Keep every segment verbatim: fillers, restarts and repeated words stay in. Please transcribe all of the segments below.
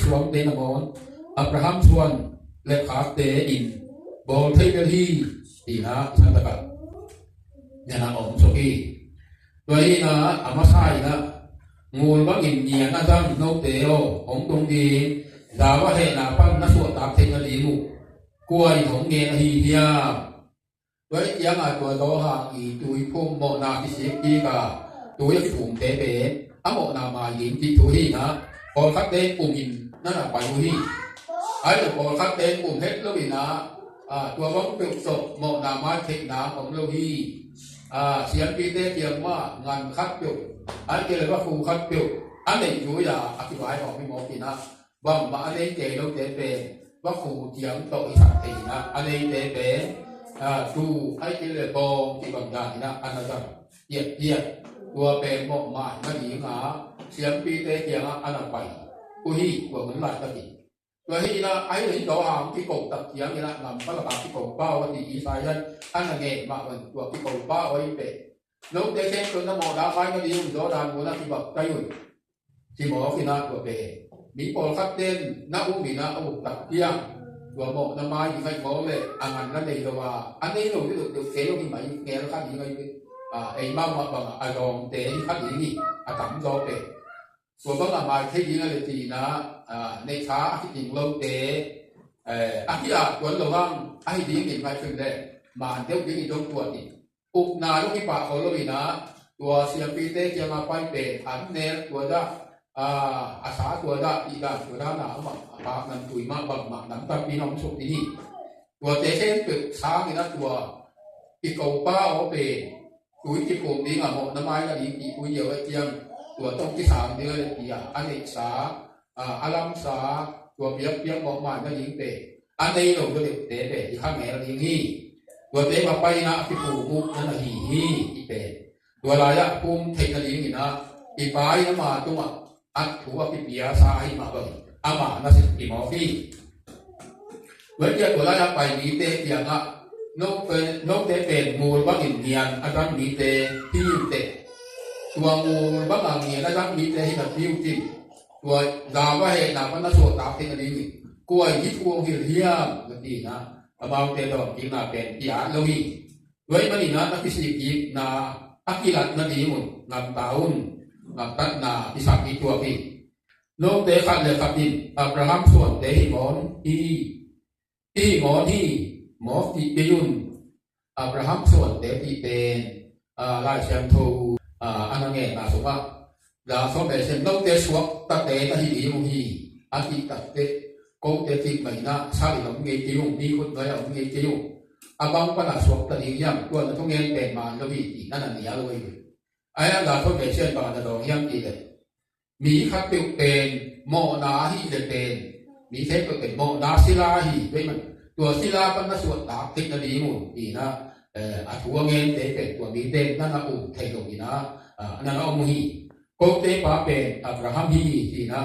suangte nangawn Abraham suan le khakte in bawl thei bel hi, tina santakah nena om suk hi. Tua hina a masa ina ngul bangin ngian a zang note aw, hong tung ding zau a hehna pan na suahtak theih nading uh kua in hong ngen ahi hiam? Tua i kiangah tua Johan i tui phum mawhna kisik kik a tui a kiphumte pen a mawhna mai ding cih thu hi ina, pawlkhatte in pumin na na pai uh hi. Ahi lo pawlkhatte in pum het lo ina, tua bang peuh tawh mawhna mai theihna om lo hi. Siampite kiang mah ngan khat peuh, ahi kei le vakhu khat peuh a neih zui a a kivai hawm hi mawk ina, bangmah a nei kei lote pen vakhu ciang tawh i sak thei ina, a neite pen tu ahi kei le bawng kibang dan ina a na zang tiaktiak. Tua pen mawhmai nadinga siampite kiangah a na pai uh hi, tua hun laitakin. Tua hi ina ahi lo hi Johan kiko tak ciang ina ngam palaka kiko pau a ti Isaiah in a na ngen mah bang tua kiko pau ahi pen note khempeuh na mawhna mai nading un Jordan mun ah kibaptai un. Ci mawk ina tua pen mi pawlkhatte in na um ina a uktak ciang tua mawhna mai ding ahi mawk le a ngan na nei lo a, a nei lo deuhdeuhte lo hi mai ngel kha ding ahi pen, eimau mah bangah a zawngte hi kha ding hi. A tamzaw pen tua bangah mai thei ding a le ci ina, neihsa a kiting lote a ki-at tuan lo hang ahi dingin ngaihsun le man deuh dingin dong tuat in. Ukna lo kipah khol lo ina tua siampite kiangah pai pen an nel tua dah, a sa tua dah, ih dan tua dah na amah a pak nam tui mah bangmah nam tampi na om suk ding hi. Tuate khempeuh sang ina tua kiko pa aw pen tui kiphum ding a mawhna mai nading tui liau a ciang tua tawh kisang ding a le pi a, a neihsa a lamsa tua piakpiak mawhmai nading pen a nei lo tua deuhte pen i kha ngel ding hi. Tuate mah pai ina a kiphum uh na na hi hi. I pen tua lai-ah phum theih nading ina i Pa in ama tungah a thu a kipia sa ahi mah bangin ama na sep hi mawk hi. Tua hi a tua lai-ah pai mite kiangah note pen ngul bangin ngian a zang mite hi uh teh. Tua ngul banga ngian a zang mite hi napi uh cin tua zau a hehna pan na suahtak theih nadingin kua in hih thu hong hilh hiam na ti ina amaute dawngkikna pen ki-at lo hi. Tua ahih manin ah na kisik kikna a kilat nadingun gamta un. Gamtatna kisam hi tuak hi. Note khat le khat in Abraham suante hi ngawn hi, hi ngawn hi, mawk cih kei un. Abraham suante cih pen Lai Siangtho a na ngenna sungah Dah sawm le sia note suaktate na hi ding uh hi, a cih takteh kote cih mah in ah sal in om ngei kei ung, mi khut nuai a om ngei kei ung. A bang pana suakta ding hiam, tua na thungen pen man lo hi ti na na nial uh hi. Ahi hang dah sawm le sia in bang na dawng hiam cih leh mi khat peuh pen mawhna ahi le pen mi khempeuh pen mawhna sila hi. Tua sila pan na suahtak theih nading un ti in ah a thu a ngente pen tua mite na na um thei lo in ah na na om uh hi. Kote pa pen Abraham hi, hi na.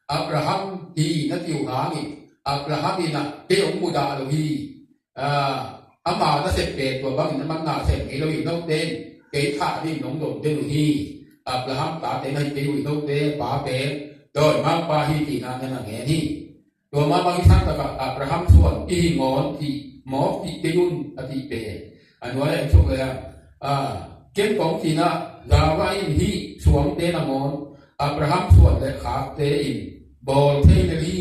Abraham hi na ti uh hangin Abraham in ah kei hong mudah lo hi. Ama nasep pen tua bangin a man nasep ngei lo hi. Note in kei thah ding nong dong den uh hi. Abraham tate na hi kei uh hi. Note pa pen dawimangpa hi ti na na na ngen hi. Tua mah bang i sang takah Abraham suan i hi ngawn cih mawk cih kei un a cih pen a nuai a en suk le a ken kong cih na zava in hih suangte nangawn Abraham suan le khakte in bawl thei lel hi.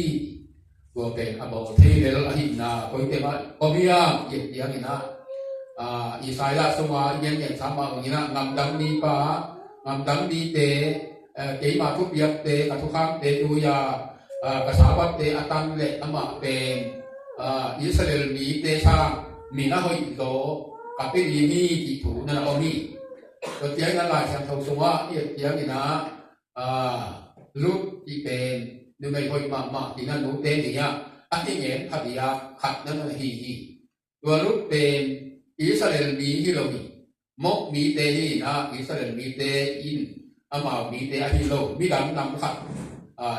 Tua pen a bawl thei lel ahihna koite mah om hiam i et tiang in ah Isaiah sunga i ngian ngian sam mah bangin ah ngamdang mipa, ngamdang mite, keima thupiakte, ka thukhangte tui a ka Sabbathte a tan le amah pen Israel mite sang min a hoih zaw ka pia ding hi cih thu na na om hi. Tua ciangin a Lai Siangtho sungah i et ciangin ah Ruth cih pen numei hoih mahmah cih na nute ni ah a kingen khat hi a khat na na hi hi. Tua Ruth pen Israel mi hi lo hi. Moab mite hi in ah Israel mite in amau mite ahi lo, midang nam khat.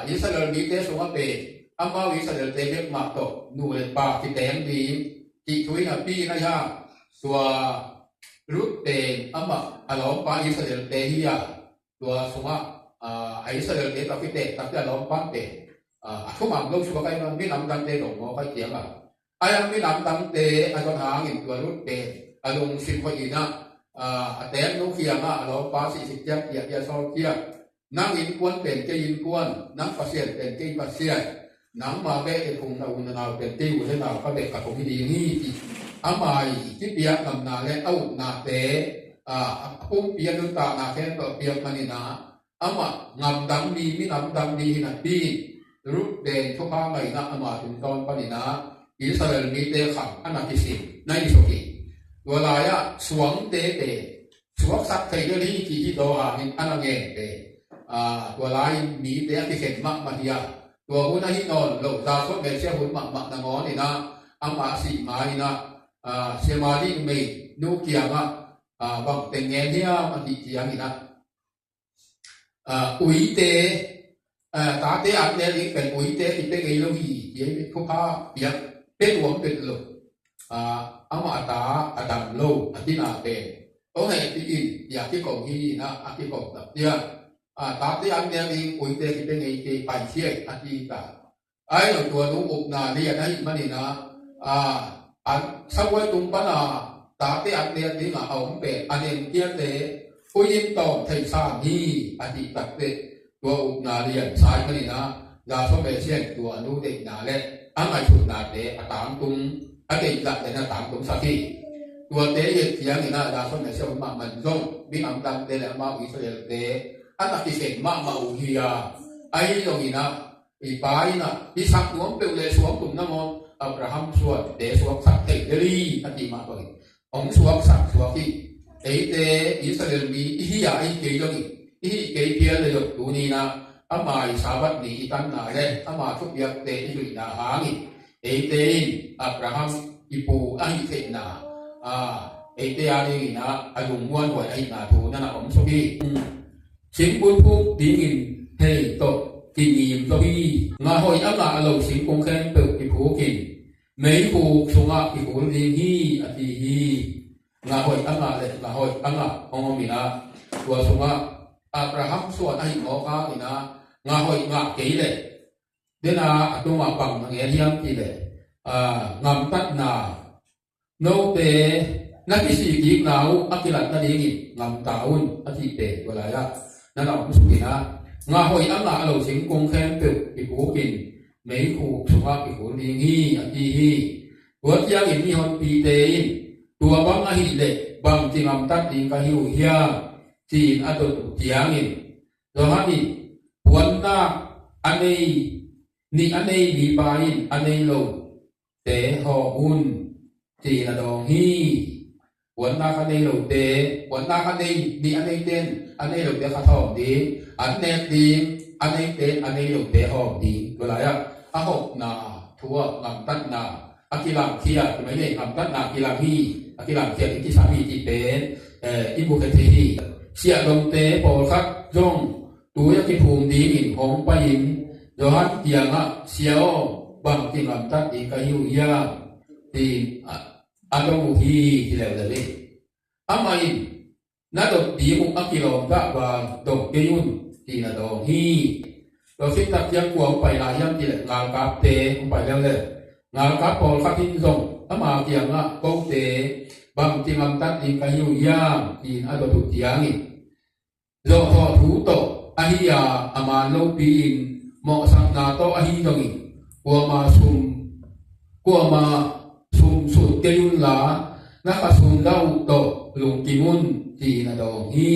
Israel mite sungah pen amau Israelte bek mah tawh nu le pa kiteng ding cih thu in a pi na hi a. Tua Ruth pen amah a lawmpa Israelte hi a, tua sungah a Israelte tawh kiteng takte a lawmpa pen a, a thumang lo suak ahi man, minam dangte dong mawk ahi ciangah, ahi hang minam dangte a zon hangin tua Ruth pen a lungsim hoih inah, a, a teeknu kiangah a lawmpa sihsik ciang piahpiah sawl ciang, nang innkuan pen kei innkuan, nang pasian pen kei pasian, nangma beh le phung, na u na nau pen kei u le nau ka beh ka phung hi ding hi, ci. Amah i kipiak ngamna le a upnate, a, a pumpi a nuntakna khempeuh a piak maninah, amah ngamdang mi, minamdang mi hi napi in, Ruth pen thupha ngaihna ama tungtawn paninah Israel mite khang a na kisim na hi suk hi. Tua lai-ah suangte pen suaksak thei lel hi, ci hi daw hangin a na ngen pen, a, tua lai-in mite a kikhen mahmah hi a, tua hun ahi nawn lo, Jason Messiah hun mahmah nangawninah amah a sih ma-inah, a, Samaria numei nu kiangah, a, bang teng ngen hiam a cih cianginah, a, uite, a, tate an nel ding pen uite i pe ngei lo hi, ci hi. Thupha piak pe tuam pet lo. A, amah a ta a dam lo a tina pen hong hehpih in, ci a kiko hi inah a kiko tak ciang, a, tate an nel ding uite i pe ngei kei, pai ciai a ci ta. Ahi lo tua nu upna lian ahih maninah, a, a, sabuai tung pana tate an nel dingah a om pen a nengkiate huih in tawm thei sam hi, a cih takteh tua upna lian sa ahih maninah Jason Messiah in tua nu deihna le a ngaihsutnate a tangtung, a deihzah le na tangtungsak hi. Tuate i et cianginah Jason Messiah hun mahmah in zong minam dangte le amau Israel-te a na kikhen mahmah uh hi a, ahi zonginah i pa inah i sak nuam peuh le suang tum nangawn Abraham suante suaksak thei lel hi, a cih mah bangin hong suaksak suak hi. Eite Israel mi i hi a, i hi kei zongin, i hih kei phial le zong tuninah ama i Sabbath ni i tanna le ama thupiakte i zuihna hangin eite in Abraham i pu ahih theihna, a, eite a dinginah a lungmuanhuai ahihna thu na na om suk hi. Singkung phuk dingin hei tawh kingim zo hi. Ngahhoih a ngah lo singkung khempeuh kiphukin meikhuk sungah kikhul ding hi, a ci hi. Ngahhoih a ngah le ngahhoih a ngah hong om inah, tua sungah Abraham suan ahi mawk hanginah ngahhoih ngah kei leh dena a tungah bang na ngen hiam cih leh, a, ngamtatna, note na kisih kikna uh a kilat nadingin ngamta un, a cih pen tua lai-ah na na om suk inah, ngahhoih a ngah lo singkung khempeuh kiphukin meikhuk sungah kikhul ding hi, a ci hi. Tua ciangin mihonpite in, tua bang ahih leh bangci ngamtat ding ka hi uh hiam, ci-in a dot uh ciangin, Johan in, puannak a nei, nih a nei mipa in a nei lote hawm un, ci-in a dawng hi. Puannak a nei lote, puannak a nei, nih a neite in a nei lote khat hawm ding, an nek ding, a neite in a nei lote hawm ding. Tua lai-ah a hopna thu-ah ngamtatna a kilangkhia, tua mai nei ngamtatna a kilang hi, a kilangkhia ding kisam hi cih pen, eh, i mukhia thei hi. Siahdongte pawlkhat zong tui a kiphum dingin hong pai-in Johan kiangah, Sia aw, bangci ngamtat ding ka hi uh hiam? Ci-in a, a dong uh hi, hi leuleu hi. Amah in, na dot ding uh a kilawm gah bang dong kei un, ci-in a dawng hi. Tua khit tak ciang kua hong pai lai hiam cih leh ngalkapte hong pai leuleu. Ngalkap pawlkhat in zong ama kiangah, kote bangci ngamtat ding ka hi uh hiam, ci-in a dot uh ciangin, zawhthawh thu tawh ahi a, a man lopi-in mawhsakna tawh ahi zongin kuama sum, kuama sum sut kei unla, na kha sum dah uh tawh lungkim un, ci-in a dawng hi.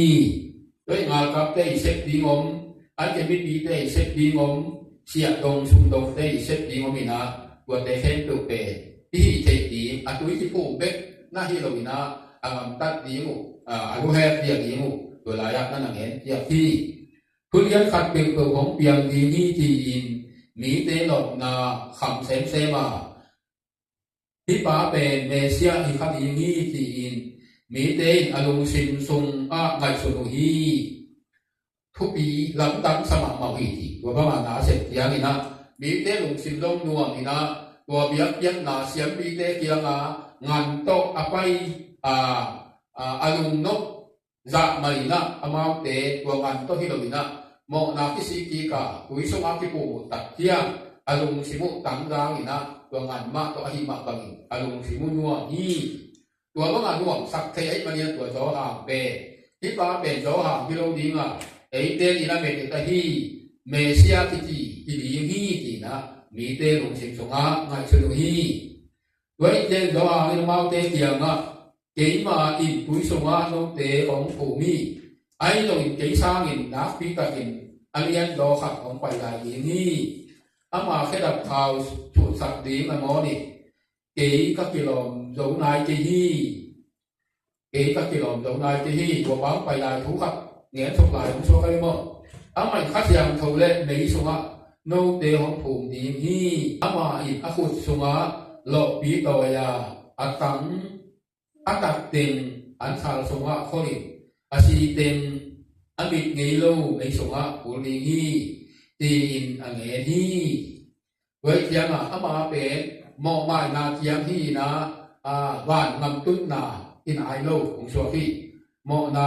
Tua hi ngalkapte i sep ding om, a kei mipite i sep ding om, siahdong sumdongte i sep ding om inah, tuate khempeuh pen i hih theih ding, a tui kiphum bek na hi lo inah, a ngamtat ding uh, a, a luhek dia ding uh, tua lai-ah na na ngen piak hi. Thulian khat peuhpeuh hong piang ding hi, ci-in mite lawpna kham semsem a, hih pa pen Messiah hi kha ding hi, ci-in mite in a lungsim sungah ngaihsun uh hi. Thupi lamdang sa mahmah uh hi, ci. Tua bangah na a sep cianginah mite lungsim zong nuam inah, tua biakpiakna siampite kiangah ngan tawh a pai, a, a, a lungnop zah mah inah, amaute tua ngan tawh hi lo inah, mawhna kisik kik a, tui sungah kipum uh tak ciang a lungsim uh tangdang in ah, tua ngan mah tawh ahih mah bangin a lungsim uh nuam hi. Tua bangah nuamsak thei ahih manin tua Johan pen, hih pa pen Johan hi lo ding a, eite in a met et ahi Messiah kiti hi ding hi, ci-in ah mite lungsim sungah ngaihsun uh hi. Tua ahih ciangin Johan in amaute kiangah, keimah in tui sungah note hong phum hi. Ahi zongin kei sangin nakpi takin a lianzaw khat hong pai lai ding hi. Ama khedap khau thutsak ding nangawn in kei ka kilawm zo nai kei hi. Kei ka kilawm zo nai kei hi. Tua pa hong pai lai thu khat ngen suk lai hong suak ahi maw? Amah in Kha Siangtho le mei sungah note hong phum ding hi. Amah in a khut sungah lawhpi tawi a, a tang, a tak teng an sal sungah khol in, a si teng a mit ngei lo mei sungah kul ding hi, ci-in a ngen hi. Tua ahih ciangah ama pen mawhmaina ciang hi-in ah, a, van ngamtunna hi nai lo hong suak hi. Mawhna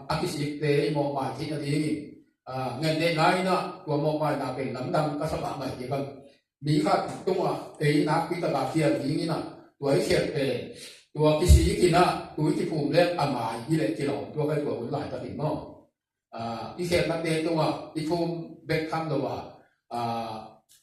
a kisikte i mawhmai theih nadingin, a, ngen deh nai-in ah tua mawhmaina pen lamdang ka sa mahmah hi bang. Mi khat tungah ei nakpi taka khial dingin ah tua i khial pen, tua kisik in ah tui kiphum leh a mai hi leh kilawm, tua ka hi tua hun laitakin maw? A, i khialnate tungah i phum bek tham lo a, a,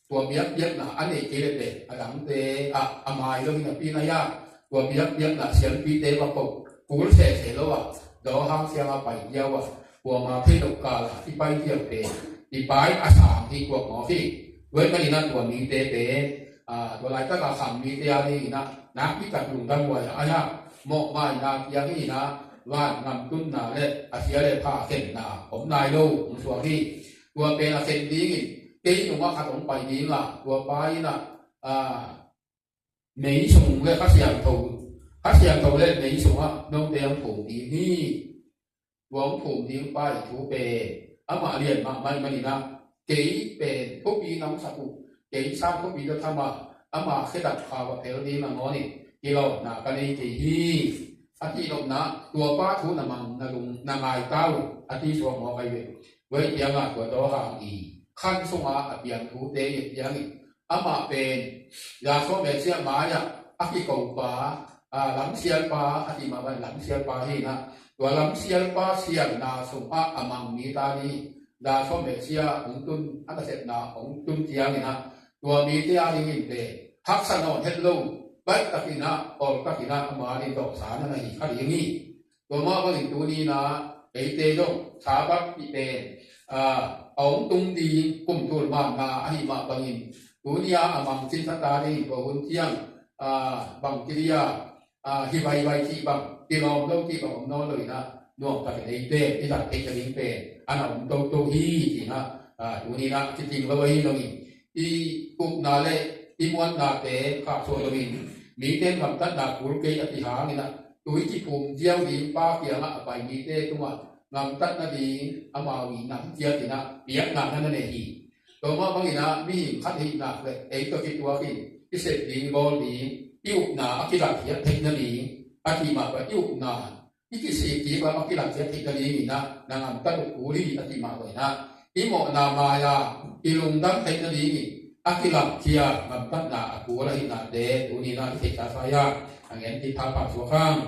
tua biakpiakna a neih kei leh pen a dangte, a, a mai lo hi napi-in ah, tua biakpiakna siampite va ko kul sese lo a, Johan siangah pai diau a, kuamah thei loh kal a i pai diau pen i pai a sang hi kuamah hi. Tua ahih manin ah tua mite pen, a, tua laitak a khang mite a dingin ah nakpi tak lungdam huai a, a, mawhmaina kiang in ah van ngamtunna le a sia le pha khenna om nai lo hong suak hi. Tua pen a khen dingin kei nungah khat hong pai ding a, tua pa in ah, a, mei sung le Kha Siangtho, Kha Siangtho le mei sungah note hong phum ding hi. Tua hong phum ding pa i thu pen amah lian mahmah ahih manin ah, kei pen thupi na hong sak uh, kei sang thupi ka tham a, ama khedap khau a phel ding nangawn in kilawmna ka nei kei hi. A cih nopna, tua pa thu na mang, na lung, na ngai ta uh, a ci suak mawk ahi ve. Tua ahih ciangah tua Johan i khan sungah a piang thute i et ciangin, amah pen Yahshua Messiah mai-ah a kiko pa, a, lamsial pa, a cih mah bang lamsial pa hi-in ah, tua lamsial pa sialna sungah a mang mite a ding, Yahshua Messiah hong tun, a nasepna hong tun ciangin ah, tua mite a dingin pen haksa nawn het lo, baih takin ah, ol takin ah ama ding dawhsa na na hi kha ding hi. Tua mah bangin tuni-in ah eite zong Sabbath i pen, a, a hong tung ding kum tul manna ahih mah bangin, tuni-a a mang cin sa ta ding, tua hun ciang, a, bang ci ding a, a, hi vaivai cih bang, kilawm lo cih bang om nawn lo-in ah, nuam takin eite i zat theih nading pen a na om toto hi, ci-in ah, a, tuni-in ah kicing lo ahi zongin, i upna le i muannate khahsuah loin, mite in gamtatna kul kei a cih hangin ah, tui kiphum ziau ding pa kiangah a pai mite tungah gamtat nading amau i nam ciatin ah piakna na na nei hi. Tua mah bangin ah mihing khat hihna le ei tawh kituakin i sep ding, bawl ding, i upna a kilakkhiat theih nading, a cih mah bang i upna i kisik kik lam a kilakkhiat theih nadingin ah na gamtat uh kul hi, a cih mah bangin ah i mawhna mai-a i lungdam theih nadingin a kilakkhiat gamtatna a kul ahihnate tuni-in ah i theihsa sa hi a, a ngen kik pha pha suak hang.